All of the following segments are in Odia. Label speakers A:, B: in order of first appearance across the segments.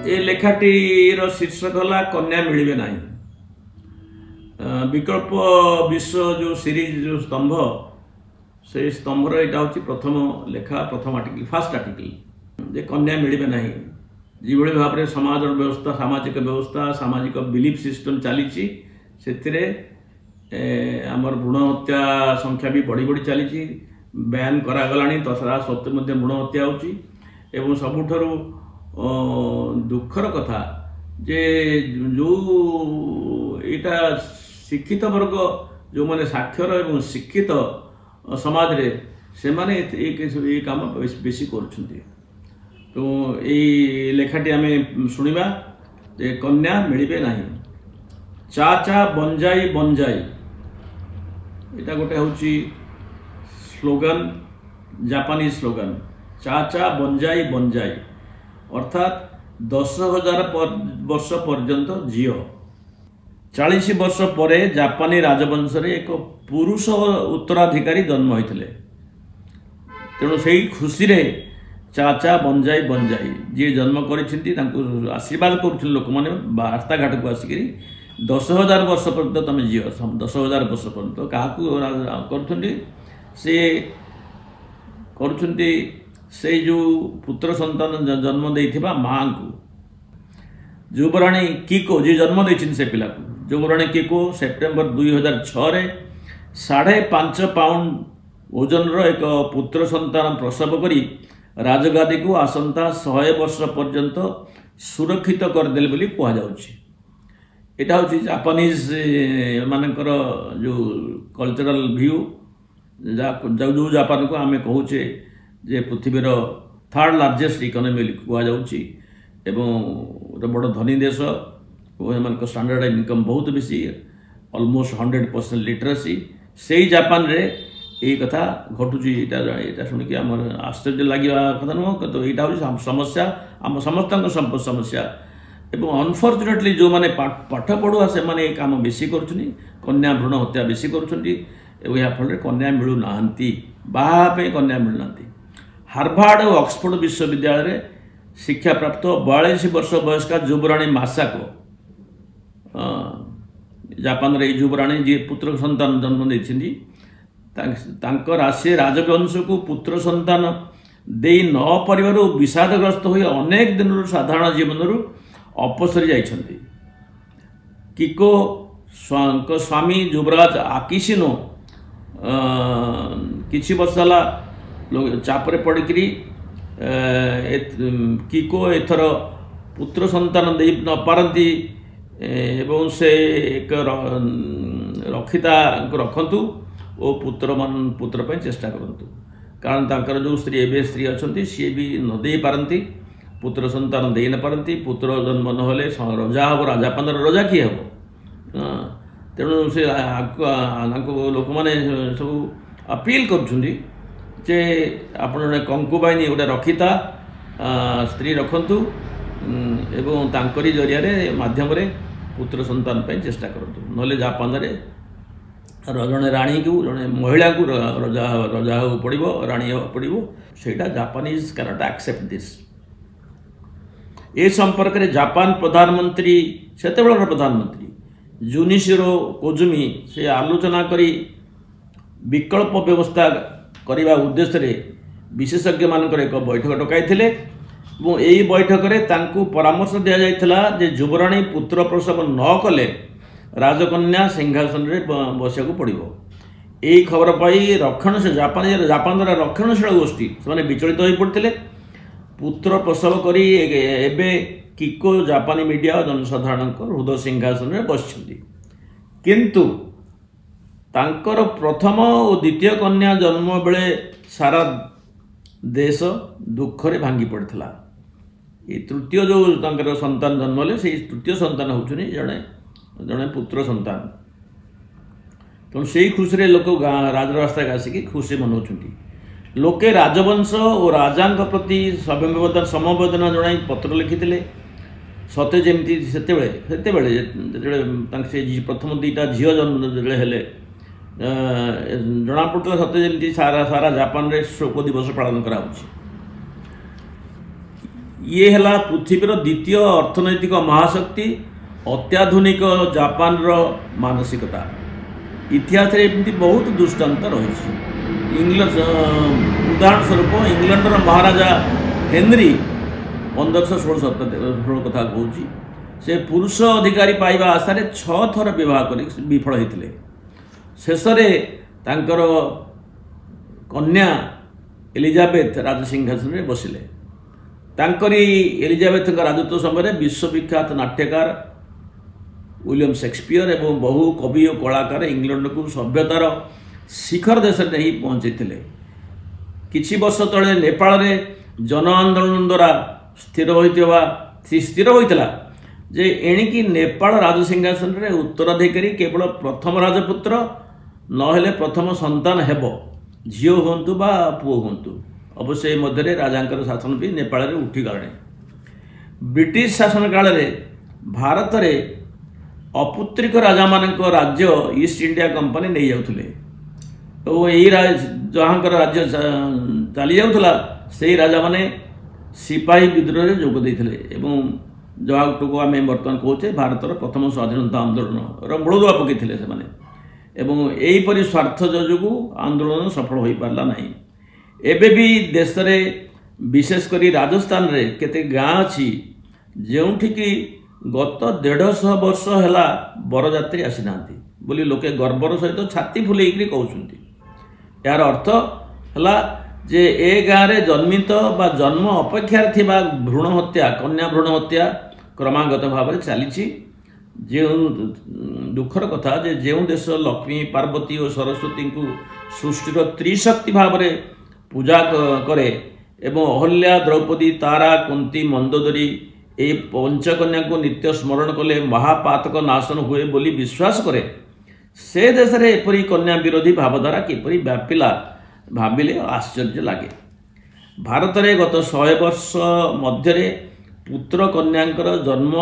A: ଏ ଲେଖାଟିର ଶୀର୍ଷକ ହେଲା କନ୍ୟା ମିଳିବେ ନାହିଁ। ବିକଳ୍ପ ବିଶ୍ୱ ଯେଉଁ ସିରିଜ, ଯେଉଁ ସ୍ତମ୍ଭ, ସେଇ ସ୍ତମ୍ଭର ଏଇଟା ହେଉଛି ପ୍ରଥମ ଲେଖା, ପ୍ରଥମ ଆର୍ଟିକଲ, ଫାଷ୍ଟ ଆର୍ଟିକଲ, ଯେ କନ୍ୟା ମିଳିବେ ନାହିଁ। ଯେଭଳି ଭାବରେ ସମାଜର ବ୍ୟବସ୍ଥା, ସାମାଜିକ ବ୍ୟବସ୍ଥା, ସାମାଜିକ ବିଲିଫ ସିଷ୍ଟମ ଚାଲିଛି, ସେଥିରେ ଆମର ଭ୍ରୂଣ ହତ୍ୟା ସଂଖ୍ୟା ବି ବଢ଼ି ବଢ଼ି ଚାଲିଛି। ବ୍ୟାନ୍ କରାଗଲାଣି ତା ସତ୍ତ୍ୱେ ମଧ୍ୟ ଭ୍ରୂଣ ହତ୍ୟା ହେଉଛି। ଏବଂ ସବୁଠାରୁ ଦୁଃଖର କଥା ଯେ ଯେଉଁ ଏଇଟା ଶିକ୍ଷିତ ବର୍ଗ, ଯେଉଁମାନେ ସାକ୍ଷର ଏବଂ ଶିକ୍ଷିତ ସମାଜରେ, ସେମାନେ ଏଇ କାମ ବେଶୀ କରୁଛନ୍ତି। ତ ଏଇ ଲେଖାଟି ଆମେ ଶୁଣିବା ଯେ କନ୍ୟା ମିଳିବେ ନାହିଁ। ଚା ଚା ବଞ୍ଜାଇ ବଞ୍ଜାଇ, ଏଇଟା ଗୋଟେ ହେଉଛି ସ୍ଲୋଗାନ, ଜାପାନିଜ ସ୍ଲୋଗାନ। ଚା ଚା ବଞ୍ଜାଇ ବଞ୍ଜାଇ ଅର୍ଥାତ୍ 10,000 ବର୍ଷ ପର୍ଯ୍ୟନ୍ତ ଝିଅ। 40 ବର୍ଷ ପରେ ଜାପାନୀ ରାଜବଂଶରେ ଏକ ପୁରୁଷ ଉତ୍ତରାଧିକାରୀ ଜନ୍ମ ହୋଇଥିଲେ। ତେଣୁ ସେଇ ଖୁସିରେ ଚା ଚା ବଞ୍ଜାଇ ବଞ୍ଜାଇ, ଯିଏ ଜନ୍ମ କରିଛନ୍ତି ତାଙ୍କୁ ଆଶୀର୍ବାଦ କରୁଛନ୍ତି ଲୋକମାନେ ରାସ୍ତାଘାଟକୁ ଆସିକରି, 10,000 ବର୍ଷ ପର୍ଯ୍ୟନ୍ତ ତୁମେ ଝିଅ। 10,000 ବର୍ଷ ପର୍ଯ୍ୟନ୍ତ କାହାକୁ କରୁଛନ୍ତି? ସେ କରୁଛନ୍ତି ସେଇ ଯେଉଁ ପୁତ୍ର ସନ୍ତାନ ଜନ୍ମ ଦେଇଥିବା ମାଆଙ୍କୁ। ଯୁବରାଣୀ କିକୋ, ଯିଏ ଜନ୍ମ ଦେଇଛନ୍ତି ସେ ପିଲାକୁ, ଯୁବରାଣୀ କିକୋ ସେପ୍ଟେମ୍ବର 2006ରେ 5.5 ପାଉଣ୍ଡ ଓଜନର ଏକ ପୁତ୍ର ସନ୍ତାନ ପ୍ରସବ କରି ରାଜଗାଦିକୁ ଆସନ୍ତା 100 ବର୍ଷ ପର୍ଯ୍ୟନ୍ତ ସୁରକ୍ଷିତ କରିଦେଲେ ବୋଲି କୁହାଯାଉଛି। ଏଇଟା ହେଉଛି ଜାପାନିଜ ମାନଙ୍କର ଯେଉଁ କଲଚରାଲ ଭ୍ୟୁ, ଯେଉଁ ଜାପାନକୁ ଆମେ କହୁଛେ ଯେ ପୃଥିବୀର ଥାର୍ଡ଼ ଲାର୍ଜେଷ୍ଟ ଇକୋନୋମି ବୋଲି କୁହାଯାଉଛି, ଏବଂ ଗୋଟେ ବଡ଼ ଧନୀ ଦେଶ, ଏମାନଙ୍କ ଷ୍ଟାଣ୍ଡାର୍ଡ଼ ଇନକମ୍ ବହୁତ ବେଶୀ, ଅଲମୋଷ୍ଟ 100% ଲିଟରାସି। ସେଇ ଜାପାନରେ ଏଇ କଥା ଘଟୁଛି। ଏଇଟା ଶୁଣିକି ଆମର ଆଶ୍ଚର୍ଯ୍ୟ ଲାଗିବା କଥା ନୁହଁ, କିନ୍ତୁ ଏଇଟା ହେଉଛି ସମସ୍ୟା, ଆମ ସମସ୍ତଙ୍କ ସମସ୍ୟା। ଏବଂ ଅନଫର୍ଚୁନେଟଲି ଯେଉଁମାନେ ପାଠ ପଢ଼ୁଆ, ସେମାନେ ଏ କାମ ବେଶୀ କରୁଛନ୍ତି, କନ୍ୟା ଭ୍ରୂଣ ହତ୍ୟା ବେଶୀ କରୁଛନ୍ତି, ଏବଂ ଏହା ଫଳରେ କନ୍ୟା ମିଳୁନାହାନ୍ତି, ବାହା ପାଇଁ କନ୍ୟା ମିଳୁନାହାନ୍ତି। ହାର୍ଭାର୍ଡ଼ ଓ ଅକ୍ସଫୋର୍ଡ଼ ବିଶ୍ୱବିଦ୍ୟାଳୟରେ ଶିକ୍ଷାପ୍ରାପ୍ତ 42 ବର୍ଷ ବୟସ୍କା ଯୁବରାଣୀ ମାସାକୋ, ଜାପାନର ଏଇ ଯୁବରାଣୀ ଯିଏ ପୁତ୍ର ସନ୍ତାନ ଜନ୍ମ ଦେଇଛନ୍ତି, ତାଙ୍କ ରାଶି ରାଜବଂଶକୁ ପୁତ୍ର ସନ୍ତାନ ଦେଇ ନ ପାରିବାରୁ ବିଷାଦଗ୍ରସ୍ତ ହୋଇ ଅନେକ ଦିନରୁ ସାଧାରଣ ଜୀବନରୁ ଅପସରି ଯାଇଛନ୍ତି। କିକୋ ସ୍ୱାମୀ ଯୁବରାଜ ଆକିସିନୋ କିଛି ବର୍ଷ ହେଲା ଚାପରେ ପଡ଼ିକିରି କିକୋ ଏଥର ପୁତ୍ର ସନ୍ତାନ ଦେଇ ନପାରନ୍ତି ଏବଂ ସେ ଏକ ରକ୍ଷିତାଙ୍କୁ ରଖନ୍ତୁ ଓ ପୁତ୍ର ପାଇଁ ଚେଷ୍ଟା କରନ୍ତୁ, କାରଣ ତାଙ୍କର ଯେଉଁ ସ୍ତ୍ରୀ ଏବେ ସ୍ତ୍ରୀ ଅଛନ୍ତି ସିଏ ବି ନ ଦେଇପାରନ୍ତି, ପୁତ୍ର ସନ୍ତାନ ଦେଇ ନପାରନ୍ତି। ପୁତ୍ର ଜନ୍ମ ନହେଲେ ରଜା ହେବ, ଜାପାନର ରଜା କିଏ ହେବ? ତେଣୁ ସେ ତାଙ୍କୁ ଲୋକମାନେ ସବୁ ଅପିଲ କରୁଛନ୍ତି ଯେ ଆପଣ ଜଣେ କଙ୍କୁବାଇନୀ, ଗୋଟେ ରକ୍ଷିତା ସ୍ତ୍ରୀ ରଖନ୍ତୁ ଏବଂ ତାଙ୍କରି ଜରିଆରେ ମାଧ୍ୟମରେ ପୁତ୍ର ସନ୍ତାନ ପାଇଁ ଚେଷ୍ଟା କରନ୍ତୁ, ନହେଲେ ଜାପାନରେ ଜଣେ ରାଣୀକୁ, ଜଣେ ମହିଳାକୁ ରଜା ହେବାକୁ ପଡ଼ିବ, ରାଣୀ ହେବାକୁ ପଡ଼ିବ। ସେଇଟା ଜାପାନିଜ କ୍ୟାନଟ୍ ଆକ୍ସେପ୍ଟ this. ଏ ସମ୍ପର୍କରେ ଜାପାନ ପ୍ରଧାନମନ୍ତ୍ରୀ, ସେତେବେଳର ପ୍ରଧାନମନ୍ତ୍ରୀ ଜୁନିସିରୋ କୋଜୁମି, ସେ ଆଲୋଚନା କରି ବିକଳ୍ପ ବ୍ୟବସ୍ଥା କରିବା ଉଦ୍ଦେଶ୍ୟରେ ବିଶେଷଜ୍ଞମାନଙ୍କର ଏକ ବୈଠକ ଡକାଇଥିଲେ, ଏବଂ ଏହି ବୈଠକରେ ତାଙ୍କୁ ପରାମର୍ଶ ଦିଆଯାଇଥିଲା ଯେ ଯୁବରାଣୀ ପୁତ୍ର ପ୍ରସବ ନ କଲେ ରାଜକନ୍ୟା ସିଂହାସନରେ ବସିବାକୁ ପଡ଼ିବ। ଏହି ଖବର ପାଇ ରକ୍ଷଣଶୀଳ ଜାପାନର ରକ୍ଷଣଶୀଳ ଗୋଷ୍ଠୀ ସେମାନେ ବିଚଳିତ ହୋଇପଡ଼ିଥିଲେ। ପୁତ୍ର ପ୍ରସବ କରି ଏବେ କିକୋ ଜାପାନୀ ମିଡ଼ିଆ ଓ ଜନସାଧାରଣଙ୍କ ହୃଦୟ ସିଂହାସନରେ ବସିଛନ୍ତି, କିନ୍ତୁ ତାଙ୍କର ପ୍ରଥମ ଓ ଦ୍ୱିତୀୟ କନ୍ୟା ଜନ୍ମ ବେଳେ ସାରା ଦେଶ ଦୁଃଖରେ ଭାଙ୍ଗି ପଡ଼ିଥିଲା। ଏ ତୃତୀୟ ଯେଉଁ ତାଙ୍କର ସନ୍ତାନ ଜନ୍ମ ହେଲେ, ସେଇ ତୃତୀୟ ସନ୍ତାନ ହେଉଛନ୍ତି ଜଣେ ପୁତ୍ର ସନ୍ତାନ। ତେଣୁ ସେଇ ଖୁସିରେ ଲୋକ ଗାଁ ରାଜରାସ୍ତାକୁ ଆସିକି ଖୁସି ମନାଉଛନ୍ତି। ଲୋକେ ରାଜବଂଶ ଓ ରାଜାଙ୍କ ପ୍ରତି ସମବେଦନା ଜଣାଇ ପତ୍ର ଲେଖିଥିଲେ। ସତେ ଯେମିତି ସେତେବେଳେ ଯେତେବେଳେ ତାଙ୍କ ସେ ପ୍ରଥମ ଦୁଇଟା ଝିଅ ଜନ୍ମ ଯେତେବେଳେ ହେଲେ, ଜଣାପଡ଼ୁଥିଲା ସତେ ଯେମିତି ସାରା ଜାପାନରେ ଶୋକ ଦିବସ ପାଳନ କରାହେଉଛି। ଇଏ ହେଲା ପୃଥିବୀର ଦ୍ୱିତୀୟ ଅର୍ଥନୈତିକ ମହାଶକ୍ତି ଅତ୍ୟାଧୁନିକ ଜାପାନର ମାନସିକତା। ଇତିହାସରେ ଏମିତି ବହୁତ ଦୃଷ୍ଟାନ୍ତ ରହିଛି। ଉଦାହରଣ ସ୍ୱରୂପ ଇଂଲଣ୍ଡର ମହାରାଜା ହେନରୀ 1516 କଥା କହୁଛି, ସେ ପୁରୁଷ ଅଧିକାରୀ ପାଇବା ଆଶାରେ 6 ଥର ବିବାହ କରି ବିଫଳ ହୋଇଥିଲେ। ଶେଷରେ ତାଙ୍କର କନ୍ୟା ଏଲିଜାବେଥ ରାଜସିଂହାସନରେ ବସିଲେ। ତାଙ୍କରି ଏଲିଜାବେଥଙ୍କ ରାଜତ୍ୱ ସମୟରେ ବିଶ୍ୱବିଖ୍ୟାତ ନାଟ୍ୟକାର ୱିଲିୟମ ସେକ୍ସପିୟର ଏବଂ ବହୁ କବି ଓ କଳାକାର ଇଂଲଣ୍ଡକୁ ସଭ୍ୟତାର ଶିଖର ଦେଶରେ ନେଇ ପହଞ୍ଚାଇଥିଲେ। କିଛି ବର୍ଷ ତଳେ ନେପାଳରେ ଜନ ଆନ୍ଦୋଳନ ଦ୍ୱାରା ସ୍ଥିର ହୋଇଥିଲା ଯେ ଏଣିକି ନେପାଳ ରାଜସିଂହାସନରେ ଉତ୍ତରାଧିକାରୀ କେବଳ ପ୍ରଥମ ରାଜପୁତ୍ର ନହେଲେ ପ୍ରଥମ ସନ୍ତାନ ହେବ, ଝିଅ ହୁଅନ୍ତୁ ବା ପୁଅ ହୁଅନ୍ତୁ। ଅବଶ୍ୟ ଏ ମଧ୍ୟରେ ରାଜାଙ୍କର ଶାସନ ବି ନେପାଳରେ ଉଠିଗଲାଣି। ବ୍ରିଟିଶ ଶାସନ କାଳରେ ଭାରତରେ ଅପୁତ୍ରିକ ରାଜାମାନଙ୍କ ରାଜ୍ୟ ଇଷ୍ଟ ଇଣ୍ଡିଆ କମ୍ପାନୀ ନେଇଯାଉଥିଲେ ଓ ଏଇ ଯାହାଙ୍କର ରାଜ୍ୟ ଚାଲିଯାଉଥିଲା ସେଇ ରାଜାମାନେ ସିପାହୀ ବିଦ୍ରୋହରେ ଯୋଗ ଦେଇଥିଲେ ଏବଂ ଯାହାକୁ ଆମେ ବର୍ତ୍ତମାନ କହୁଛେ ଭାରତର ପ୍ରଥମ ସ୍ୱାଧୀନତା ଆନ୍ଦୋଳନର ମୂଳଦୁଆ ପକାଇଥିଲେ ସେମାନେ। ଏବଂ ଏହିପରି ସ୍ୱାର୍ଥ ଯୋଗୁଁ ଆନ୍ଦୋଳନ ସଫଳ ହୋଇପାରିଲା ନାହିଁ। ଏବେ ବି ଦେଶରେ ବିଶେଷ କରି ରାଜସ୍ଥାନରେ କେତେ ଗାଁ ଅଛି ଯେଉଁଠିକି ଗତ 150 ବର୍ଷ ହେଲା ବରଯାତ୍ରୀ ଆସିନାହାନ୍ତି ବୋଲି ଲୋକେ ଗର୍ବର ସହିତ ଛାତି ଫୁଲେଇକରି କହୁଛନ୍ତି। ଏହାର ଅର୍ଥ ହେଲା ଯେ ଏ ଗାଁରେ ଜନ୍ମିତ ବା ଜନ୍ମ ଅପେକ୍ଷାରେ ଥିବା ଭ୍ରୂଣ ହତ୍ୟା, କନ୍ୟା ଭ୍ରୂଣ ହତ୍ୟା କ୍ରମାଗତ ଭାବରେ ଚାଲିଛି। ଯେଉଁ ଦୁଃଖର କଥା ଯେ ଯେଉଁ ଦେଶ ଲକ୍ଷ୍ମୀ, ପାର୍ବତୀ ଓ ସରସ୍ୱତୀଙ୍କୁ ସୃଷ୍ଟିର ତ୍ରିଶକ୍ତି ଭାବରେ ପୂଜା କରେ ଏବଂ ଅହଲ୍ୟା, ଦ୍ରୌପଦୀ, ତାରା, କୁନ୍ତୀ, ମନ୍ଦୋଦରୀ ଏହି ପଞ୍ଚକନ୍ୟାଙ୍କୁ ନିତ୍ୟ ସ୍ମରଣ କଲେ ମହାପାତକ ନାଶନ ହୁଏ ବୋଲି ବିଶ୍ୱାସ କରେ, ସେ ଦେଶରେ ଏପରି କନ୍ୟା ବିରୋଧୀ ଭାବଧାରା କିପରି ବ୍ୟାପିଲା ଭାବିଲେ ଆଶ୍ଚର୍ଯ୍ୟ ଲାଗେ। ଭାରତରେ ଗତ 100 ବର୍ଷ ମଧ୍ୟରେ ପୁତ୍ର କନ୍ୟାଙ୍କର ଜନ୍ମ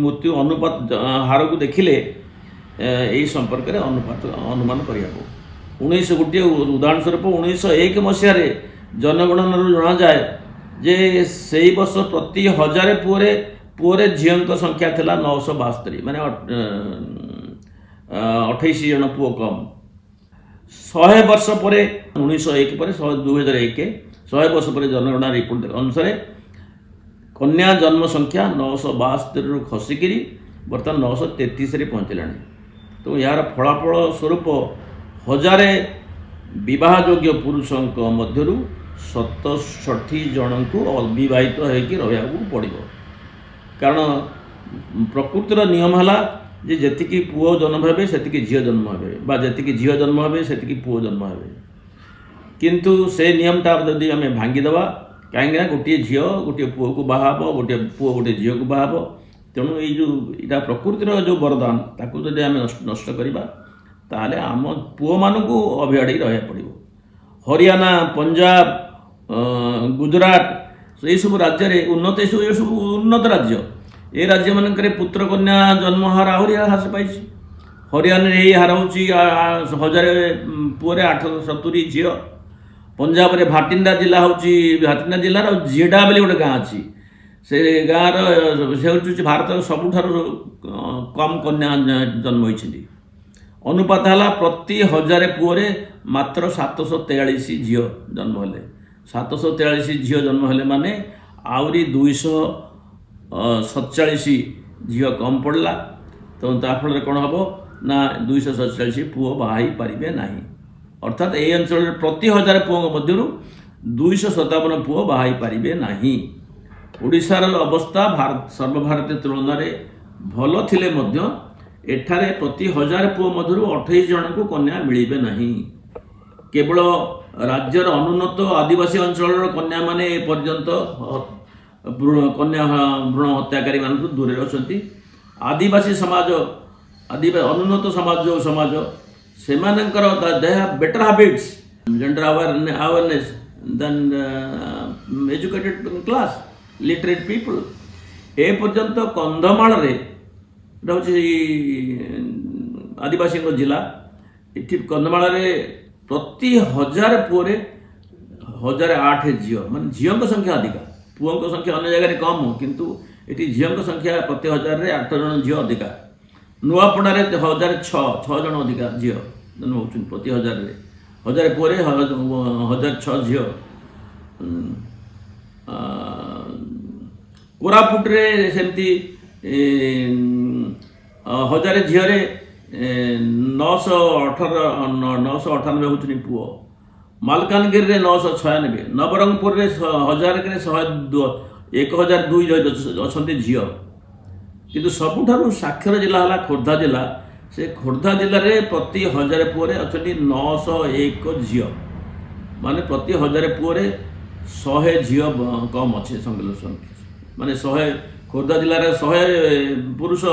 A: ମୃତ୍ୟୁ ଅନୁପାତ ହାରକୁ ଦେଖିଲେ ଏହି ସମ୍ପର୍କରେ ଅନୁପାତ ଅନୁମାନ କରିହେବ। 19 ଗୋଟିଏ ଉଦାହରଣ ସ୍ୱରୂପ 1901 ମସିହାରେ ଜନଗଣନାରୁ ଜଣାଯାଏ ଯେ ସେଇ ବର୍ଷ ପ୍ରତି 1000 ପୁଅରେ ଝିଅଙ୍କ ସଂଖ୍ୟା ଥିଲା 972, ମାନେ 28 ଜଣ ପୁଅ କମ୍। 100 ବର୍ଷ ପରେ 1901 ପରେ 2001, 100 ବର୍ଷ ପରେ ଜନଗଣନା ରିପୋର୍ଟ ଅନୁସାରେ କନ୍ୟା ଜନ୍ମ ସଂଖ୍ୟା 972ରୁ ଖସିକିରି ବର୍ତ୍ତମାନ 933ରେ ପହଞ୍ଚିଲାଣି। ତ ଏହାର ଫଳାଫଳ ସ୍ୱରୂପ 1000 ବିବାହ ଯୋଗ୍ୟ ପୁରୁଷଙ୍କ ମଧ୍ୟରୁ 67 ଜଣଙ୍କୁ ଅବିବାହିତ ହୋଇକି ରହିବାକୁ ପଡ଼ିବ। କାରଣ ପ୍ରକୃତିର ନିୟମ ହେଲା ଯେ ଯେତିକି ପୁଅ ଜନ୍ମ ହେବେ ସେତିକି ଝିଅ ଜନ୍ମ ହେବେ, ବା ଯେତିକି ଝିଅ ଜନ୍ମ ହେବେ ସେତିକି ପୁଅ ଜନ୍ମ ହେବେ। କିନ୍ତୁ ସେ ନିୟମଟା ଯଦି ଆମେ ଭାଙ୍ଗିଦେବା, କାହିଁକିନା ଗୋଟିଏ ଝିଅ ଗୋଟିଏ ପୁଅକୁ ବାହା ହେବ, ଗୋଟିଏ ପୁଅ ଗୋଟିଏ ଝିଅକୁ ବାହା ହେବ, ତେଣୁ ଏଇ ଯେଉଁ ଏଇଟା ପ୍ରକୃତିର ଯେଉଁ ବରଦାନ ତାକୁ ଯଦି ଆମେ ନଷ୍ଟ କରିବା ତାହେଲେ ଆମ ପୁଅମାନଙ୍କୁ ଅଭିଆଡ଼ି ରହିବାକୁ ପଡ଼ିବ। ହରିୟାଣା, ପଞ୍ଜାବ, ଗୁଜୁରାଟ ଏସବୁ ରାଜ୍ୟରେ ଉନ୍ନତ, ଏସବୁ ଉନ୍ନତ ରାଜ୍ୟ, ଏ ରାଜ୍ୟମାନଙ୍କରେ ପୁତ୍ର କନ୍ୟା ଜନ୍ମ ହାର ଆହୁରି ହ୍ରାସ ପାଇଛି। ହରିୟାଣାରେ ଏହି ହାର ହେଉଛି 1000 ପୁଅରେ 870 ଝିଅ। ପଞ୍ଜାବରେ ଭାଟିଣ୍ଡା ଜିଲ୍ଲା ହେଉଛି, ଭାଟିଣ୍ଡା ଜିଲ୍ଲାର ଜିଡା ବୋଲି ଗୋଟେ ଗାଁ ଅଛି, ସେ ଗାଁର ସେ ହେଉଛି ଭାରତର ସବୁଠାରୁ କମ୍ କନ୍ୟା ଜନ୍ମ ହୋଇଛନ୍ତି। ଅନୁପାତ ହେଲା ପ୍ରତି 1000 ପୁଅରେ ମାତ୍ର 743 ଝିଅ ଜନ୍ମ ହେଲେ। 743 ଝିଅ ଜନ୍ମ ହେଲେ ମାନେ ଆହୁରି 247 ଝିଅ କମ୍ ପଡ଼ିଲା। ତେଣୁ ତା ଫଳରେ କ'ଣ ହେବ ନା 247 ପୁଅ ବାହା ହେଇପାରିବେ ନାହିଁ। ଅର୍ଥାତ୍ ଏହି ଅଞ୍ଚଳରେ ପ୍ରତି 1000 ପୁଅଙ୍କ ମଧ୍ୟରୁ 257 ପୁଅ ବାହା ହେଇପାରିବେ ନାହିଁ। ଓଡ଼ିଶାର ଅବସ୍ଥା ଭାରତ ସର୍ବଭାରତୀୟ ତୁଳନାରେ ଭଲ ଥିଲେ ମଧ୍ୟ ଏଠାରେ ପ୍ରତି 1000 ପୁଅ ମଧ୍ୟରୁ 28 ଜଣଙ୍କୁ କନ୍ୟା ମିଳିବେ ନାହିଁ। କେବଳ ରାଜ୍ୟର ଅନୁନ୍ନତ ଆଦିବାସୀ ଅଞ୍ଚଳର କନ୍ୟାମାନେ ଏପର୍ଯ୍ୟନ୍ତ କନ୍ୟା ଭ୍ରୂଣ ହତ୍ୟାକାରୀମାନଙ୍କୁ ଦୂରରେ ଅଛନ୍ତି। ଆଦିବାସୀ ସମାଜ, ଅନୁନ୍ନତ ସମାଜ ଯେଉଁ ସମାଜ, ସେମାନଙ୍କର they have better habits, gender awareness than educated class, literate people. ଏପର୍ଯ୍ୟନ୍ତ କନ୍ଧମାଳରେ, ଏଇଟା ହେଉଛି ଆଦିବାସୀଙ୍କ ଜିଲ୍ଲା, ଏଠି କନ୍ଧମାଳରେ ପ୍ରତି 1000 ପୁଅରେ 1008 ଝିଅ, ମାନେ ଝିଅଙ୍କ ସଂଖ୍ୟା ଅଧିକା, ପୁଅଙ୍କ ସଂଖ୍ୟା ଅନ୍ୟ ଜାଗାରେ କମ୍, କିନ୍ତୁ ଏଠି ଝିଅଙ୍କ ସଂଖ୍ୟା ପ୍ରତି ହଜାରରେ 8 ଜଣ ଝିଅ ଅଧିକା। ନୂଆପଡ଼ାରେ 1006 ଜଣ ଅଧିକା ଝିଅ ଜନ୍ମ ହେଉଛନ୍ତି ପ୍ରତି ହଜାରରେ, 1000 ପୁଅରେ 1006 ଝିଅ। କୋରାପୁଟରେ ସେମିତି 1000 ଝିଅରେ 998 ହେଉଛନ୍ତି ପୁଅ। ମାଲକାନଗିରିରେ 996, ନବରଙ୍ଗପୁରରେ 1000ରେ 1002 ଅଛନ୍ତି ଝିଅ। କିନ୍ତୁ ସବୁଠାରୁ ସାକ୍ଷର ଜିଲ୍ଲା ହେଲା ଖୋର୍ଦ୍ଧା ଜିଲ୍ଲା। ସେ ଖୋର୍ଦ୍ଧା ଜିଲ୍ଲାରେ ପ୍ରତି 1000 ପୁଅରେ ଅଛନ୍ତି 901 ଝିଅ, ମାନେ ପ୍ରତି 1000 ପୁଅରେ 100 ଝିଅ କମ୍ ଅଛି ସଂଖ୍ୟା। ମାନେ 100 ଖୋର୍ଦ୍ଧା ଜିଲ୍ଲାରେ 100 ପୁରୁଷ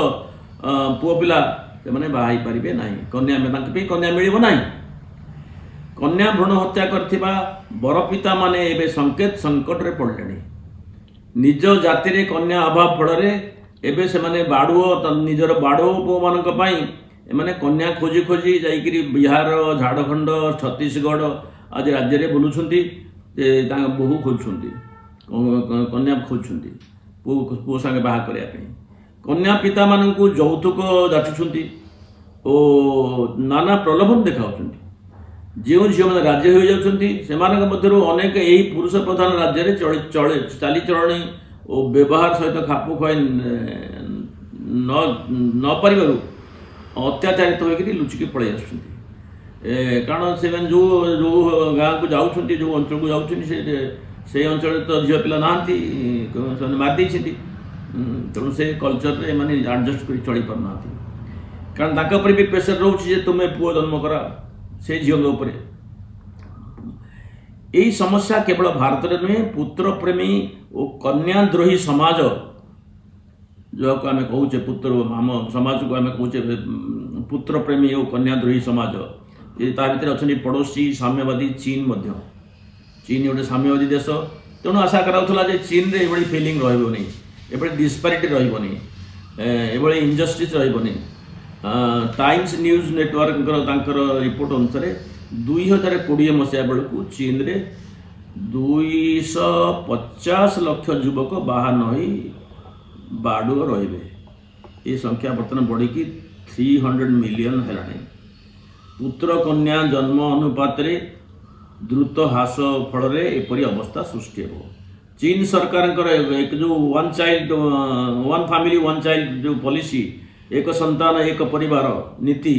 A: ପୁଅ ପିଲା ସେମାନେ ବାହା ହେଇପାରିବେ ନାହିଁ, କନ୍ୟା ତାଙ୍କ ପାଇଁ କନ୍ୟା ମିଳିବ ନାହିଁ। କନ୍ୟା ଭ୍ରୂଣ ହତ୍ୟା କରିଥିବା ବରପିତାମାନେ ଏବେ ସଙ୍କଟରେ ପଡ଼ିଲେଣି। ନିଜ ଜାତିରେ କନ୍ୟା ଅଭାବ ଫଳରେ ଏବେ ସେମାନେ ବାଡ଼ୁଅ ନିଜର ବାଡ଼ୁଅ ପୁଅମାନଙ୍କ ପାଇଁ ଏମାନେ କନ୍ୟା ଖୋଜି ଖୋଜି ଯାଇକରି ବିହାର, ଝାଡ଼ଖଣ୍ଡ, ଛତିଶଗଡ଼ ଆଦି ରାଜ୍ୟରେ ବୁଲୁଛନ୍ତି, ତାଙ୍କ ବୋହୂ ଖୋଜୁଛନ୍ତି, କନ୍ୟା ଖୋଜୁଛନ୍ତି ପୁଅ ସାଙ୍ଗେ ବାହା କରିବା ପାଇଁ। କନ୍ୟା ପିତାମାନଙ୍କୁ ଯୌତୁକ ଯାଚୁଛନ୍ତି ଓ ନାନା ପ୍ରଲୋଭନ ଦେଖାଉଛନ୍ତି। ଯେଉଁ ଝିଅମାନେ ରାଜ୍ୟ ହୋଇଯାଉଛନ୍ତି ସେମାନଙ୍କ ମଧ୍ୟରୁ ଅନେକ ଏହି ପୁରୁଷ ପ୍ରଧାନ ରାଜ୍ୟରେ ଚାଲିଚଳଣି ଓ ବ୍ୟବହାର ସହିତ ଖାପ ଖୁଆଇ ନପାରିବାରୁ ଅତ୍ୟାଚାରିତ ହୋଇକରି ଲୁଚିକି ପଳେଇ ଆସୁଛନ୍ତି। କାରଣ ସେମାନେ ଯେଉଁ ଯେଉଁ ଗାଁକୁ ଯାଉଛନ୍ତି, ଯେଉଁ ଅଞ୍ଚଳକୁ ଯାଉଛନ୍ତି, ସେଇ ଅଞ୍ଚଳରେ ତ ଝିଅ ପିଲା ନାହାନ୍ତି, ସେମାନେ ମାରି ଦେଇଛନ୍ତି। ତେଣୁ ସେ କଲଚରରେ ଏମାନେ ଆଡ଼ଜଷ୍ଟ କରି ଚଳି ପାରୁନାହାନ୍ତି। କାରଣ ତାଙ୍କ ଉପରେ ବି ପ୍ରେସର ରହୁଛି ଯେ ତୁମେ ପୁଅ ଜନ୍ମ କର, ସେଇ ଝିଅଙ୍କ ଉପରେ। ଏହି ସମସ୍ୟା କେବଳ ଭାରତରେ ନୁହେଁ, ପୁତ୍ରପ୍ରେମୀ ଓ କନ୍ୟାଦ୍ରୋହୀ ସମାଜ, ଯାହାକୁ ଆମେ କହୁଛେ ପୁତ୍ର, ଆମ ସମାଜକୁ ଆମେ କହୁଛେ ପୁତ୍ରପ୍ରେମୀ ଓ କନ୍ୟାଦ୍ରୋହୀ ସମାଜ, ତା ଭିତରେ ଅଛନ୍ତି ପଡ଼ୋଶୀ ସାମ୍ୟବାଦୀ ଚୀନ ମଧ୍ୟ। ଚୀନ ଗୋଟେ ସାମ୍ୟବାଦୀ ଦେଶ, ତେଣୁ ଆଶା କରାଯାଉଥିଲା ଯେ ଚୀନରେ ଏଭଳି ଫିଲିଂ ରହିବନି, ଏଭଳି ଡିସ୍ପାରିଟି ରହିବନି, ଏଭଳି ଇନଜଷ୍ଟିସ୍ ରହିବନି। ଟାଇମ୍ସ ନ୍ୟୁଜ୍ ନେଟୱାର୍କଙ୍କର ତାଙ୍କର ରିପୋର୍ଟ ଅନୁସାରେ 2020 ମସିହା ବେଳକୁ ଚୀନରେ 250 ଲକ୍ଷ ଯୁବକ ବାହା ନ ହୋଇ ବାଡ଼ୁଅ ରହିବେ। ଏ ସଂଖ୍ୟା ବର୍ତ୍ତମାନ ବଢ଼ିକି 300 ମିଲିୟନ ହେଲାଣି। ପୁତ୍ର କନ୍ୟା ଜନ୍ମ ଅନୁପାତରେ ଦ୍ରୁତ ହ୍ରାସ ଫଳରେ ଏପରି ଅବସ୍ଥା ସୃଷ୍ଟି ହେବ। ଚୀନ ସରକାରଙ୍କର ଏକ ଯେଉଁ one child, one family one child ଯେଉଁ ପଲିସି, ଏକ ସନ୍ତାନ ଏକ ପରିବାର ନୀତି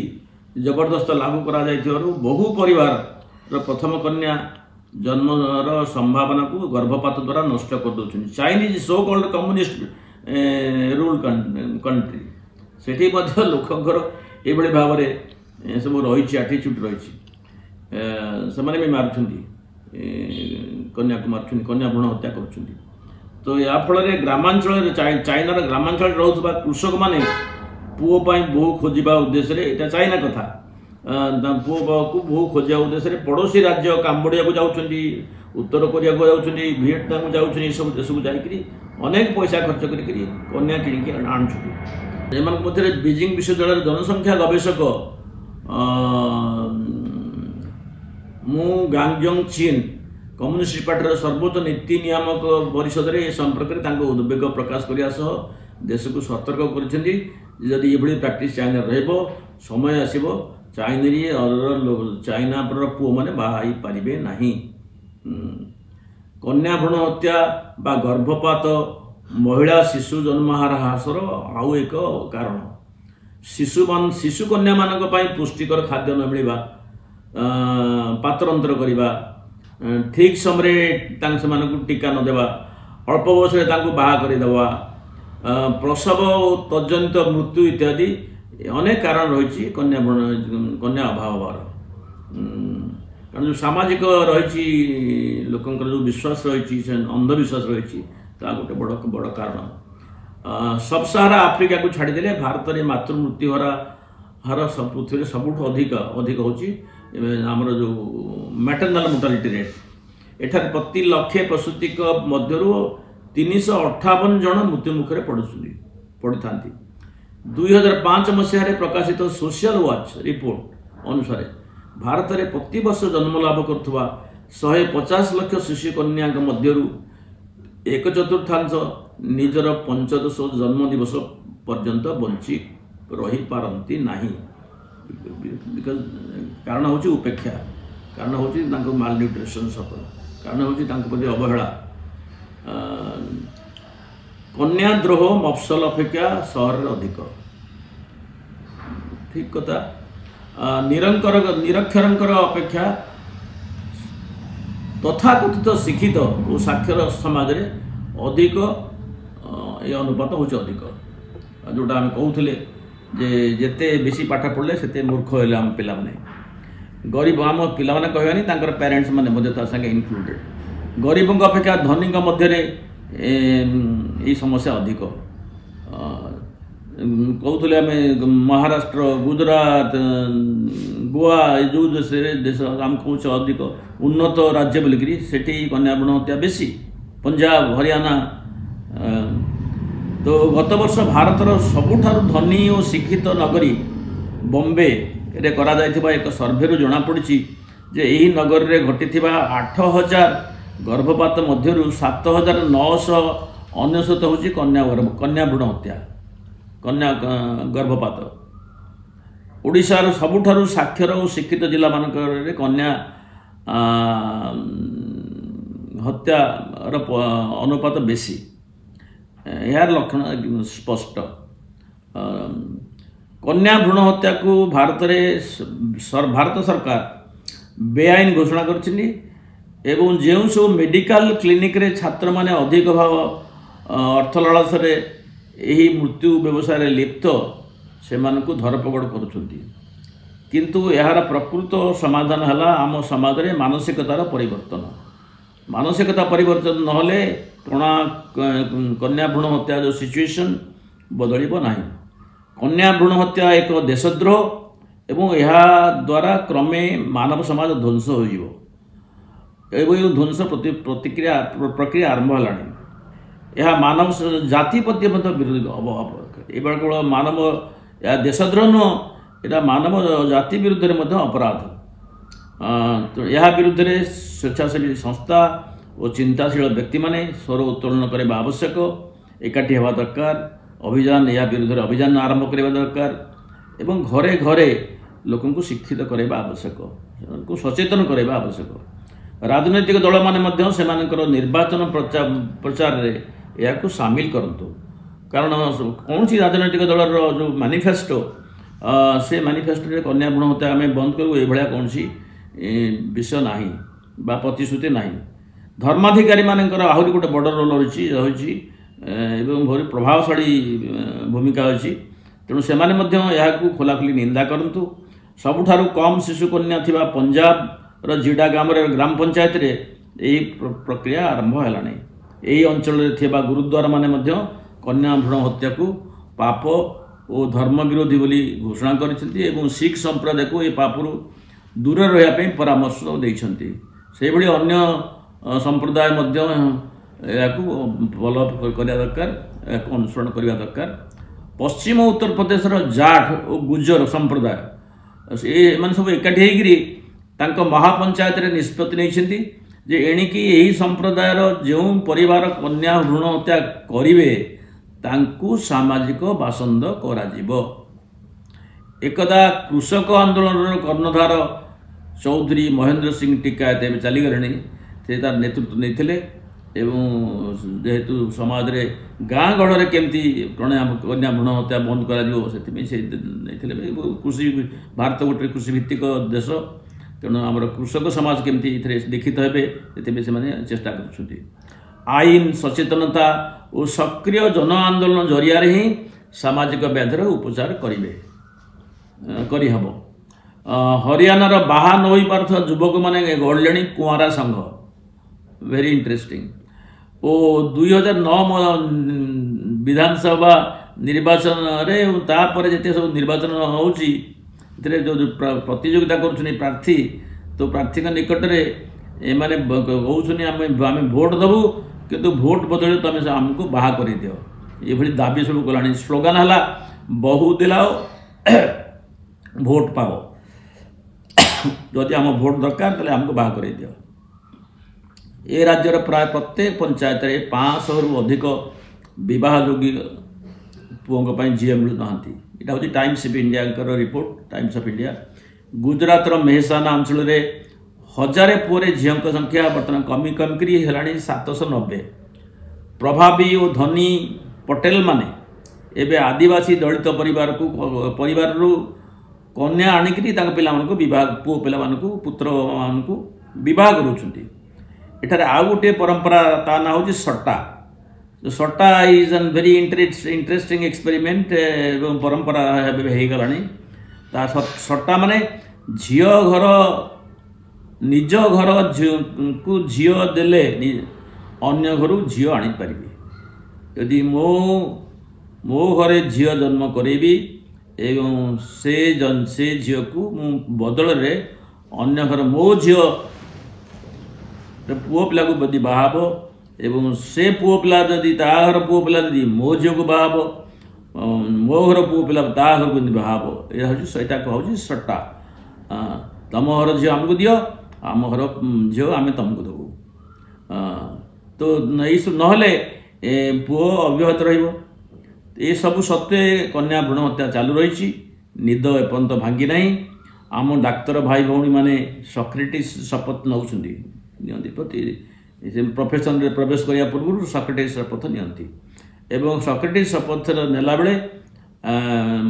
A: ଜବରଦସ୍ତ ଲାଗୁ କରାଯାଇଥିବାରୁ ବହୁ ପରିବାରର ପ୍ରଥମ କନ୍ୟା ଜନ୍ମର ସମ୍ଭାବନାକୁ ଗର୍ଭପାତ ଦ୍ୱାରା ନଷ୍ଟ କରିଦେଉଛନ୍ତି। Chinese so called communist rule country, ସେଠି ମଧ୍ୟ ଲୋକଙ୍କର ଏଇଭଳି ଭାବରେ ସବୁ ରହିଛି, ଆଟିଚ୍ୟୁଡ଼ ରହିଛି। ସେମାନେ ବି ମାରୁଛନ୍ତି, କନ୍ୟାକୁ ମାରୁଛନ୍ତି, କନ୍ୟା ଭ୍ରୂଣ ହତ୍ୟା କରୁଛନ୍ତି। ତ ଏହା ଫଳରେ ଗ୍ରାମାଞ୍ଚଳରେ, ଚାଇନାର ଗ୍ରାମାଞ୍ଚଳରେ ରହୁଥିବା କୃଷକମାନେ ପୁଅ ପାଇଁ ବୋହୂ ଖୋଜିବା ଉଦ୍ଦେଶ୍ୟରେ, ଏଇଟା ଚାଇନା କଥା, ପୁଅକୁ ବୋହୂ ଖୋଜିବା ଉଦ୍ଦେଶ୍ୟରେ ପଡ଼ୋଶୀ ରାଜ୍ୟ କାମ୍ବୋଡ଼ିଆକୁ ଯାଉଛନ୍ତି, ଉତ୍ତର କୋରିଆକୁ ଯାଉଛନ୍ତି, ଭିଏତନାମକୁ ଯାଉଛନ୍ତି। ଏସବୁ ଦେଶକୁ ଯାଇକରି ଅନେକ ପଇସା ଖର୍ଚ୍ଚ କରିକିରି କନ୍ୟା କିଣିକି ଆଣୁଛନ୍ତି। ଏମାନଙ୍କ ମଧ୍ୟରେ ବିଜିଂ ବିଶ୍ୱବିଦ୍ୟାଳୟର ଜନସଂଖ୍ୟା ଗବେଷକ ମୁଁ ଗାଙ୍ଗଜଙ୍ଗ ଚୀନ କମ୍ୟୁନିଷ୍ଟ ପାର୍ଟିର ସର୍ବୋଚ୍ଚ ନୀତି ନିୟାମକ ପରିଷଦରେ ଏ ସମ୍ପର୍କରେ ତାଙ୍କ ଉଦ୍ବେଗ ପ୍ରକାଶ କରିବା ସହ ଦେଶକୁ ସତର୍କ କରିଛନ୍ତି। ଯଦି ଏଭଳି ପ୍ରାକ୍ଟିସ୍ ଚାଇନାରେ ରହିବ, ସମୟ ଆସିବ ଚାଇନାର ପୁଅମାନେ ବାହା ହେଇପାରିବେ ନାହିଁ। କନ୍ୟା ଭ୍ରୂଣ ହତ୍ୟା ବା ଗର୍ଭପାତ ମହିଳା ଶିଶୁ ଜନ୍ମହାର ହ୍ରାସର ଆଉ ଏକ କାରଣ। ଶିଶୁ କନ୍ୟାମାନଙ୍କ ପାଇଁ ପୁଷ୍ଟିକର ଖାଦ୍ୟ ନ ମିଳିବା, ପାତରଅନ୍ତର କରିବା, ଠିକ୍ ସମୟରେ ସେମାନଙ୍କୁ ଟୀକା ନ ଦେବା, ଅଳ୍ପ ବୟସରେ ତାଙ୍କୁ ବାହା କରିଦେବା, ପ୍ରସବ ଓ ତଜ୍ଜନିତ ମୃତ୍ୟୁ ଇତ୍ୟାଦି ଅନେକ କାରଣ ରହିଛି କନ୍ୟା ଭ୍ରୂଣ କନ୍ୟା ଅଭାବ ହେବାର। କାରଣ ଯେଉଁ ସାମାଜିକ ରହିଛି, ଲୋକଙ୍କର ଯେଉଁ ବିଶ୍ୱାସ ରହିଛି, ସେ ଅନ୍ଧବିଶ୍ୱାସ ରହିଛି, ତା ଗୋଟେ ବଡ଼ ବଡ଼ କାରଣ। ସବସାହାରା ଆଫ୍ରିକାକୁ ଛାଡ଼ିଦେଲେ ଭାରତରେ ମାତୃ ମୃତ୍ୟୁ ହାର ପୃଥିବୀରେ ସବୁଠୁ ଅଧିକ ହେଉଛି ଆମର ଯେଉଁ ମ୍ୟାଟର୍ନାଲ ମୋର୍ଟାଲିଟି ରେଟ୍। ଏଠାରେ ପ୍ରତି ଲକ୍ଷେ ପ୍ରସୂତିଙ୍କ ମଧ୍ୟରୁ 358 ଜଣ ମୃତ୍ୟୁ ମୁଖରେ ପଡ଼ିଥାନ୍ତି। 2005 ମସିହାରେ ପ୍ରକାଶିତ ସୋସିଆଲ ୱାଚ୍ ରିପୋର୍ଟ ଅନୁସାରେ ଭାରତରେ ପ୍ରତିବର୍ଷ ଜନ୍ମଲାଭ କରୁଥିବା 150 ଲକ୍ଷ ଶିଶୁ କନ୍ୟାଙ୍କ ମଧ୍ୟରୁ 1/4 ନିଜର 15 ଜନ୍ମ ଦିବସ ପର୍ଯ୍ୟନ୍ତ ବଞ୍ଚି ରହିପାରନ୍ତି ନାହିଁ। Because କାରଣ ହେଉଛି ଉପେକ୍ଷା, କାରଣ ହେଉଛି ତାଙ୍କ ମାଲନ୍ୟୁଟ୍ରିସନ୍ ସଫର, କାରଣ ହେଉଛି ତାଙ୍କ ପ୍ରତି ଅବହେଳା। କନ୍ୟାଦ୍ରୋହ ମଫସଲ ଅପେକ୍ଷା ସହରରେ ଅଧିକ। ଠିକ୍ କଥା। ନିରକ୍ଷରଙ୍କର ଅପେକ୍ଷା ତଥାକଥିତ ଶିକ୍ଷିତ ଓ ସାକ୍ଷର ସମାଜରେ ଅଧିକ ଏ ଅନୁପାତ ହେଉଛି ଅଧିକ। ଯେଉଁଟା ଆମେ କହୁଥିଲେ ଯେ ଯେତେ ବେଶୀ ପାଠ ପଢ଼ିଲେ ସେତେ ମୂର୍ଖ ହେଲେ ଆମ ପିଲାମାନେ। ଗରିବ ଆମ ପିଲାମାନେ କହିବାନି, ତାଙ୍କର ପ୍ୟାରେଣ୍ଟସ୍ ମାନେ ମଧ୍ୟ ତା ସାଙ୍ଗେ ଇନକ୍ଲୁଡେଡ଼। ଗରିବଙ୍କ ଅପେକ୍ଷା ଧନୀଙ୍କ ମଧ୍ୟରେ ଏଇ ସମସ୍ୟା ଅଧିକ। କହୁଥିଲେ ଆମେ ମହାରାଷ୍ଟ୍ର, ଗୁଜୁରାଟ, ଗୋଆ, ଏ ଯେଉଁ ଦେଶରେ ଦେଶ ଆମେ କହୁଛେ ଅଧିକ ଉନ୍ନତ ରାଜ୍ୟ ବୋଲିକିରି, ସେଠି କନ୍ୟା ଭ୍ରୂଣ ହତ୍ୟା ବେଶୀ। ପଞ୍ଜାବ, ହରିୟାଣା। ତ ଗତ ବର୍ଷ ଭାରତର ସବୁଠାରୁ ଧନୀ ଓ ଶିକ୍ଷିତ ନଗରୀ ବମ୍ବେରେ କରାଯାଇଥିବା ଏକ ସର୍ଭେରୁ ଜଣାପଡ଼ିଛି ଯେ ଏହି ନଗରୀରେ ଘଟିଥିବା 8000 ଗର୍ଭପାତ ମଧ୍ୟରୁ 7999 ହେଉଛି କନ୍ୟା ଭ୍ରୂଣ ହତ୍ୟା, କନ୍ୟା ଗର୍ଭପାତ। ଓଡ଼ିଶାର ସବୁଠାରୁ ସାକ୍ଷର ଓ ଶିକ୍ଷିତ ଜିଲ୍ଲାମାନଙ୍କରେ କନ୍ୟା ହତ୍ୟାର ଅନୁପାତ ବେଶୀ। ଏହାର ଲକ୍ଷଣ ସ୍ପଷ୍ଟ। କନ୍ୟା ଭ୍ରୂଣ ହତ୍ୟାକୁ ଭାରତରେ ଭାରତ ସରକାର ବେଆଇନ ଘୋଷଣା କରିଛନ୍ତି ଏବଂ ଯେଉଁ ସବୁ ମେଡ଼ିକାଲ କ୍ଲିନିକରେ ଛାତ୍ରମାନେ ଅଧିକ ଭାବ ଅର୍ଥ ଲାଳସାରେ ଏହି ମୃତ୍ୟୁ ବ୍ୟବସାୟରେ ଲିପ୍ତ, ସେମାନଙ୍କୁ ଧରପଗଡ଼ କରୁଛନ୍ତି। କିନ୍ତୁ ଏହାର ପ୍ରକୃତ ସମାଧାନ ହେଲା ଆମ ସମାଜରେ ମାନସିକତାର ପରିବର୍ତ୍ତନ। ମାନସିକତା ପରିବର୍ତ୍ତନ ନହେଲେ କନ୍ୟା ଭ୍ରୂଣ ହତ୍ୟା ଯେଉଁ ସିଚୁଏସନ୍ ବଦଳିବ ନାହିଁ। କନ୍ୟା ଭ୍ରୂଣ ହତ୍ୟା ଏକ ଦେଶଦ୍ରୋହ ଏବଂ ଏହା ଦ୍ୱାରା କ୍ରମେ ମାନବ ସମାଜ ଧ୍ୱଂସ ହୋଇଯିବ ଏବଂ ଏହି ଧ୍ୱଂସ ପ୍ରତିକ୍ରିୟା ପ୍ରକ୍ରିୟା ଆରମ୍ଭ ହେଲାଣି। ଏହା ମାନବ ଜାତି ପ୍ରତି ମଧ୍ୟ ବିରୋଧୀ। ଏবার କେବଳ ମାନବ ଏହା ଦେଶଦ୍ରୋହ ନୁହଁ, ଏଇଟା ମାନବ ଜାତି ବିରୁଦ୍ଧରେ ମଧ୍ୟ ଅପରାଧ। ଏହା ବିରୁଦ୍ଧରେ ସ୍ୱେଚ୍ଛାସେବୀ ସଂସ୍ଥା ଓ ଚିନ୍ତାଶୀଳ ବ୍ୟକ୍ତିମାନେ ସ୍ୱର ଉତ୍ତୋଳନ କରିବା ଆବଶ୍ୟକ। ଏକାଠି ହେବା ଦରକାର। ଅଭିଯାନ, ଏହା ବିରୁଦ୍ଧରେ ଅଭିଯାନ ଆରମ୍ଭ କରିବା ଦରକାର ଏବଂ ଘରେ ଘରେ ଲୋକଙ୍କୁ ଶିକ୍ଷିତ କରାଇବା ଆବଶ୍ୟକ, ସେମାନଙ୍କୁ ସଚେତନ କରାଇବା ଆବଶ୍ୟକ। ରାଜନୈତିକ ଦଳମାନେ ମଧ୍ୟ ସେମାନଙ୍କର ନିର୍ବାଚନ ପ୍ରଚାରରେ ଏହାକୁ ସାମିଲ କରନ୍ତୁ। କାରଣ କୌଣସି ରାଜନୈତିକ ଦଳର ଯେଉଁ ମ୍ୟାନିଫେଷ୍ଟୋ, ସେ ମ୍ୟାନିଫେଷ୍ଟୋରେ କନ୍ୟା ଭ୍ରୂଣ ହତ୍ୟା ଆମେ ବନ୍ଦ କରିବୁ ଏଇଭଳିଆ କୌଣସି ବିଷୟ ନାହିଁ ବା ପ୍ରତିଶ୍ରୁତି ନାହିଁ। ଧର୍ମାଧିକାରୀମାନଙ୍କର ଆହୁରି ଗୋଟେ ବଡ଼ ରୋଲ୍ ରହିଛି ଏବଂ ଭାରି ପ୍ରଭାବଶାଳୀ ଭୂମିକା ଅଛି। ତେଣୁ ସେମାନେ ମଧ୍ୟ ଏହାକୁ ଖୋଲାଖୋଲି ନିନ୍ଦା କରନ୍ତୁ। ସବୁଠାରୁ କମ୍ ଶିଶୁକନ୍ୟା ଥିବା ପଞ୍ଜାବର ଜିଡା ଗ୍ରାମରେ ଗ୍ରାମ ପଞ୍ଚାୟତରେ ଏହି ପ୍ରକ୍ରିୟା ଆରମ୍ଭ ହେଲାଣି। ଏହି ଅଞ୍ଚଳରେ ଥିବା ଗୁରୁଦ୍ୱାରମାନେ ମଧ୍ୟ କନ୍ୟା ଭ୍ରୂଣ ହତ୍ୟାକୁ ପାପ ଓ ଧର୍ମ ବିରୋଧୀ ବୋଲି ଘୋଷଣା କରିଛନ୍ତି ଏବଂ ଶିଖ ସମ୍ପ୍ରଦାୟକୁ ଏ ପାପରୁ ଦୂରରେ ରହିବା ପାଇଁ ପରାମର୍ଶ ଦେଇଛନ୍ତି। ସେହିଭଳି ଅନ୍ୟ ସମ୍ପ୍ରଦାୟ ମଧ୍ୟ ଏହାକୁ ଫଲୋ କରିବା ଦରକାର, ଏହାକୁ ଅନୁସରଣ କରିବା ଦରକାର। ପଶ୍ଚିମ ଉତ୍ତରପ୍ରଦେଶର ଜାଠ ଓ ଗୁଜର ସମ୍ପ୍ରଦାୟ ଏମାନେ ସବୁ ଏକାଠି ହେଇକିରି ତାଙ୍କ ମହାପଞ୍ଚାୟତରେ ନିଷ୍ପତ୍ତି ନେଇଛନ୍ତି ଯେ ଏଣିକି ଏହି ସମ୍ପ୍ରଦାୟର ଯେଉଁ ପରିବାର କନ୍ୟା ଭ୍ରୂଣ ହତ୍ୟା କରିବେ ତାଙ୍କୁ ସାମାଜିକ ବାସନ୍ଦ କରାଯିବ। ଏକଦା କୃଷକ ଆନ୍ଦୋଳନର କର୍ଣ୍ଣଧାର ଚୌଧୁରୀ ମହେନ୍ଦ୍ର ସିଂ ଟିକାୟତ ଏବେ ଚାଲିଗଲେଣି, ସେ ତାର ନେତୃତ୍ୱ ନେଇଥିଲେ ଏବଂ ଯେହେତୁ ସମାଜରେ ଗାଁ ଗହଳରେ କେମିତି କନ୍ୟା ଭ୍ରୂଣ ହତ୍ୟା ବନ୍ଦ କରାଯିବ ସେଥିପାଇଁ ସେ ନେଇଥିଲେ। କୃଷି, ଭାରତ ଗୋଟେ କୃଷିଭିତ୍ତିକ ଦେଶ, ତେଣୁ ଆମର କୃଷକ ସମାଜ କେମିତି ଏଥିରେ ଦୀକ୍ଷିତ ହେବେ ସେଥିପାଇଁ ସେମାନେ ଚେଷ୍ଟା କରୁଛନ୍ତି। ଆଇନ, ସଚେତନତା ଓ ସକ୍ରିୟ ଜନ ଆନ୍ଦୋଳନ ଜରିଆରେ ହିଁ ସାମାଜିକ ବ୍ୟାଧିର ଉପଚାର କରିହେବ। ହରିୟାଣାର ବାହା ନ ହୋଇପାରୁଥିବା ଯୁବକମାନେ ଗଢ଼ିଲେଣି କୁଆଁରା ସଂଘ, ଭେରି ଇଣ୍ଟରେଷ୍ଟିଂ। ଓ 2009 ବିଧାନସଭା ନିର୍ବାଚନରେ ତାପରେ ଯେତେ ସବୁ ନିର୍ବାଚନ ହେଉଛି ଏଥିରେ ଯେଉଁ ପ୍ରତିଯୋଗିତା କରୁଛନ୍ତି ପ୍ରାର୍ଥୀ, ତ ପ୍ରାର୍ଥୀଙ୍କ ନିକଟରେ ଏମାନେ କହୁଛନ୍ତି ଆମେ ଭୋଟ ଦେବୁ, କିନ୍ତୁ ଭୋଟ ବଦଳରେ ତୁମେ ଆମକୁ ବାହା କରିଦିଅ, ଏଭଳି ଦାବି ସବୁ କଲାଣି। ସ୍ଲୋଗାନ ହେଲା ବହୁ ଦିଲାଓ ଭୋଟ ପାଅ, ଯଦି ଆମ ଭୋଟ ଦରକାର ତାହେଲେ ଆମକୁ ବାହା କରାଇଦିଅ। ଏ ରାଜ୍ୟର ପ୍ରାୟ ପ୍ରତ୍ୟେକ ପଞ୍ଚାୟତରେ 500ରୁ ଅଧିକ ବିବାହ ଯୋଗୀ ପୁଅଙ୍କ ପାଇଁ ଝିଅ ମିଳୁନାହାନ୍ତି। ଏଇଟା ହେଉଛି ଟାଇମ୍ସ ଅଫ୍ ଇଣ୍ଡିଆଙ୍କର ରିପୋର୍ଟ, ଟାଇମ୍ସ ଅଫ୍ ଇଣ୍ଡିଆ। ଗୁଜରାଟର ମେହସାନା ଅଞ୍ଚଳରେ 1000 ପୁଅରେ ଝିଅଙ୍କ ସଂଖ୍ୟା ବର୍ତ୍ତମାନ କମି କମିକରି ହେଲାଣି 790। ପ୍ରଭାବୀ ଓ ଧନୀ ପଟେଲମାନେ ଏବେ ଆଦିବାସୀ ଦଳିତ ପରିବାରରୁ କନ୍ୟା ଆଣିକରି ତାଙ୍କ ପିଲାମାନଙ୍କୁ ବିବାହ, ପୁଅ ପିଲାମାନଙ୍କୁ, ପୁତ୍ରମାନଙ୍କୁ ବିବାହ କରୁଛନ୍ତି। ଏଠାରେ ଆଉ ଗୋଟିଏ ପରମ୍ପରା, ତା ନାଁ ହେଉଛି ସଟ୍ଟା। ସଟ୍ଟା is an very interesting experiment ଏବଂ ପରମ୍ପରା ଏବେ ହେଇଗଲାଣି। ତା ସଟ୍ଟା ମାନେ ଝିଅ ଘର ନିଜ ଘର ଝିଅକୁ ଝିଅ ଦେଲେ ଅନ୍ୟ ଘରୁ ଝିଅ ଆଣିପାରିବେ। ଯଦି ମୋ ଘରେ ଝିଅ ଜନ୍ମ କରେଇବି ଏବଂ ସେ ଝିଅକୁ ମୁଁ ବଦଳରେ ଅନ୍ୟ ଘର ମୋ ଝିଅ ପୁଅ ପିଲାକୁ ଯଦି ବାହା ହେବ ଏବଂ ସେ ପୁଅ ପିଲା ଯଦି ତା ଘର ପୁଅ ପିଲା ଯଦି ମୋ ଝିଅକୁ ବାହା ହେବ, ମୋ ଘର ପୁଅ ପିଲା ତା ଘରକୁ ଯଦି ବାହା ହେବ, ଏଇଟା ହେଉଛି, ସେଇଟା କୁହାହେଉଛି ସଟ୍ଟା। ତମ ଘର ଝିଅ ଆମକୁ ଦିଅ, ଆମ ଘର ଝିଅ ଆମେ ତମକୁ ଦେବୁ। ତ ଏଇସବୁ ନହେଲେ ପୁଅ ଅବିବାହିତ ରହିବ। ଏସବୁ ସତ୍ତ୍ୱେ କନ୍ୟା ଭ୍ରୂଣ ହତ୍ୟା ଚାଲୁ ରହିଛି, ନିଦ ଏପର୍ଯ୍ୟନ୍ତ ଭାଙ୍ଗି ନାହିଁ। ଆମ ଡାକ୍ତର ଭାଇ ଭଉଣୀମାନେ ସକ୍ରେଟିସ୍ ଶପଥ ନେଉଛନ୍ତି, ନିଅନ୍ତି, ପ୍ରତି ସେ ପ୍ରଫେସନରେ ପ୍ରବେଶ କରିବା ପୂର୍ବରୁ ସକ୍ରେଟିସ୍ ଶପଥ ନିଅନ୍ତି ଏବଂ ସକ୍ରେଟିସ୍ ଶପଥ ନେଲାବେଳେ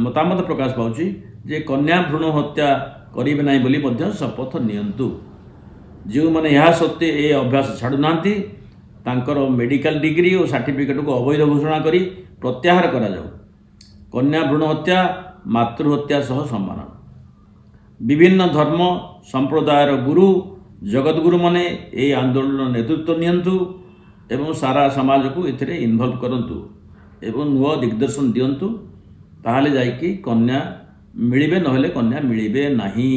A: ମତାମତ ପ୍ରକାଶ ପାଉଛି ଯେ କନ୍ୟା ଭ୍ରୂଣ ହତ୍ୟା କରିବେ ନାହିଁ ବୋଲି ମଧ୍ୟ ଶପଥ ନିଅନ୍ତୁ। ଯେଉଁମାନେ ଏହା ସତ୍ତ୍ୱେ ଏ ଅଭ୍ୟାସ ଛାଡ଼ୁନାହାନ୍ତି ତାଙ୍କର ମେଡ଼ିକାଲ ଡିଗ୍ରୀ ଓ ସାର୍ଟିଫିକେଟକୁ ଅବୈଧ ଘୋଷଣା କରି ପ୍ରତ୍ୟାହାର କରାଯାଉ। କନ୍ୟା ଭ୍ରୂଣ ହତ୍ୟା ମାତୃହତ୍ୟା ସହ ସମାନ। ବିଭିନ୍ନ ଧର୍ମ ସମ୍ପ୍ରଦାୟର ଗୁରୁ ଜଗତଗୁରୁମାନେ ଏହି ଆନ୍ଦୋଳନର ନେତୃତ୍ୱ ନିଅନ୍ତୁ ଏବଂ ସାରା ସମାଜକୁ ଏଥିରେ ଇନଭଲ୍ଭ କରନ୍ତୁ ଏବଂ ନୂଆ ଦିଗ୍ଦର୍ଶନ ଦିଅନ୍ତୁ, ତାହେଲେ ଯାଇକି କନ୍ୟା ମିଳିବେ, ନହେଲେ କନ୍ୟା ମିଳିବେ ନାହିଁ।